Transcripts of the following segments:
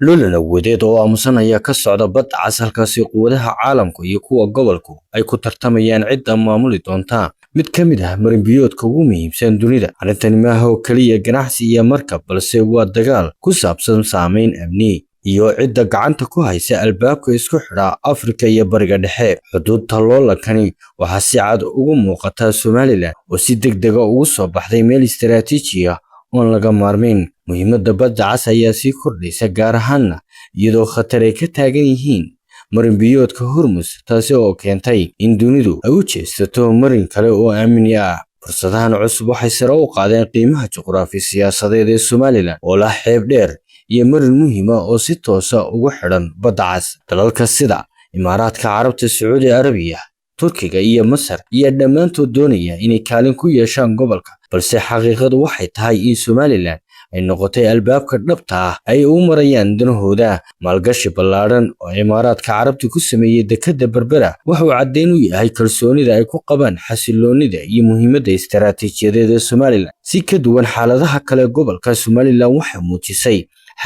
Loolan awoodeed oo aamusan ayaa ka socda Badda Cas, halkaasi quwadaha caalamka iyo kuwa gobolku ay ku tartamayaan cidda maamuli doonta mid ka mid ah marin-biyoodka ugu muhiimsan dunida. Arrintani maaha oo keliya ganacsi iyo markab, balse waa dagaal ku saabsan saameyn amni iyo cidda gacanta ku haysa albaabka isku xidha Afrika iyo Bariga Dhexe. Xuduudda loolankani waxaa si cad ugu muuqata Somaliland oo si degdeg ah ugu soo baxday meel istiraatiiji ah oon laga maarmin. Muhiimadda Badda Cas ayaa sii kordhaysa, gaar ahaanna iyadoo khatar ay ka taagan yihiin marin-biyoodka Hormuz, taasi oo keentay in dunidu ay u jeesato marin kale oo aamin ah. Fursadahan cusub waxay sare u qaadeen qiimaha juqraafi siyaasadeed ee Somaliland oo leh xeeb dheer iyo marin muhiim ah oo si toos ah ugu xidhan Badda Cas. Dalalka sida Imaaraadka Carabta, Sacuudi Arabiya, Turkiga iyo Masar ayaa dhammaantood doonaya inay kaalin ku yeeshaan gobolka, balse xaqiiqadu waxay tahay in Somaliland ay noqotay albaabka dhabta ah ay u marayaan danahooda. Maalgashi ballaadhan oo Imaaraadka Carabta ku sameeyey dekedda Berbera wuxuu caddeyn u yahay kalsoonida ay ku qabaan xasilloonida iyo muhiimadda istiraatiijiyadeed ee Somaliland. Si ka duwan xaaladaha kale gobolka, Somaliland waxay muujisay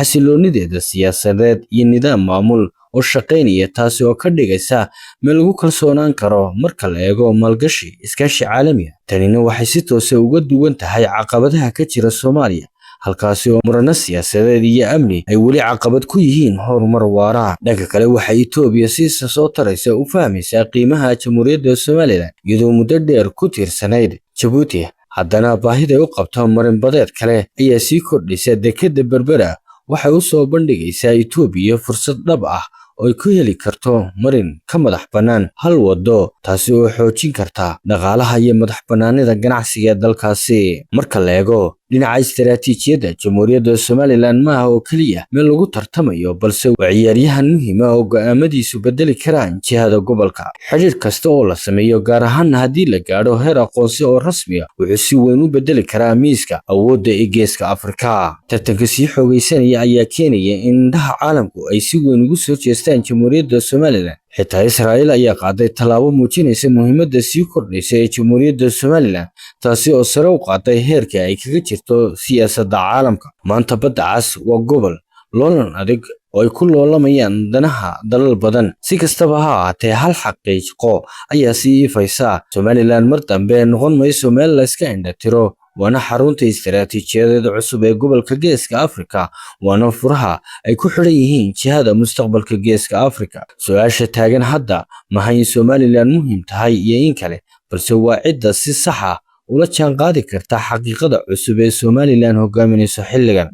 xasilloonideeda siyaasadeed iyo nidaam maamul oo shaqaynaya, taasi oo ka dhigaysa meel lagu kalsoonaan karo marka la eego maalgashi iskaashi caalami ah. Tanina waxay si toos ah uga duwan tahay caqabadaha ka jira Soomaaliya, halkaasi oo murano siyaasadeed iyo amni ay weli caqabad ku yihiin horumar waara. Dhanka kale, waxaa Itoobiya si soo taraysa u fahmaysaa qiimaha Jamhuuriyadda Somaliland, iyadoo muddo dheer ku tiirsanayd Jabuuti. Haddana baahida u qabto marin-badeed kale ayaa sii kordhaysa. Dekedda Berbera waxay u soo bandhigaysaa Itoobiya fursad dhab ah oo ay ku heli karto marin ka madax bannaan hal waddo, taasi oo xoojin karta dhaqaalaha iyo madax bannaanida ganacsiga ee dalkaasi. Marka la eego dhinaca istiraatiijiyadda, Jamhuuriyadda Somaliland maaha oo keliya meel lagu tartamayo, balse waa ciyaaryahan muhiim ah oo go'aamadiisu bedeli karaan jihada gobolka. Xidhiidh kasta oo la sameeyo, gaar ahaanna haddii la gaadho heer aqoonsi oo rasmi ah, wuxuu si weyn u bedeli karaa miiska awoodda ee Geeska Afrika. Tartanka sii xoogaysanaya ayaa keenaya in indhaha caalamku ay si weyn ugu soo jeestaan Jamhuuriyadda Somaliland. Xitaa Israa'iil ayaa qaaday tallaabo muujinaysa muhiimadda sii kordhaysa ee Jamhuuriyadda Somaliland, taasi oo sare u qaaday heerka ay kaga jirto siyaasadda caalamka. Maanta Badda Cas waa gobol loolan adag oo ay ku loolamayaan danaha dalal badan. Si kastaba ha ahaatee, hal xaqiiqo ayaa sii ifaysa: Somaliland mar dambe noqon mayso meel la iska indhatiro, waana xarunta istiraatiijiyadeed cusub ee gobolka Geeska Afrika, waana furaha ay ku xidhan yihiin jihada mustaqbalka Geeska Afrika. Su-aasha taagan hadda maha in Somaliland muhiim tahay iyo in kale, balse waa cidda si sax ah ula jaanqaadi karta xaqiiqada cusub ee Somaliland hogaaminayso xilligan.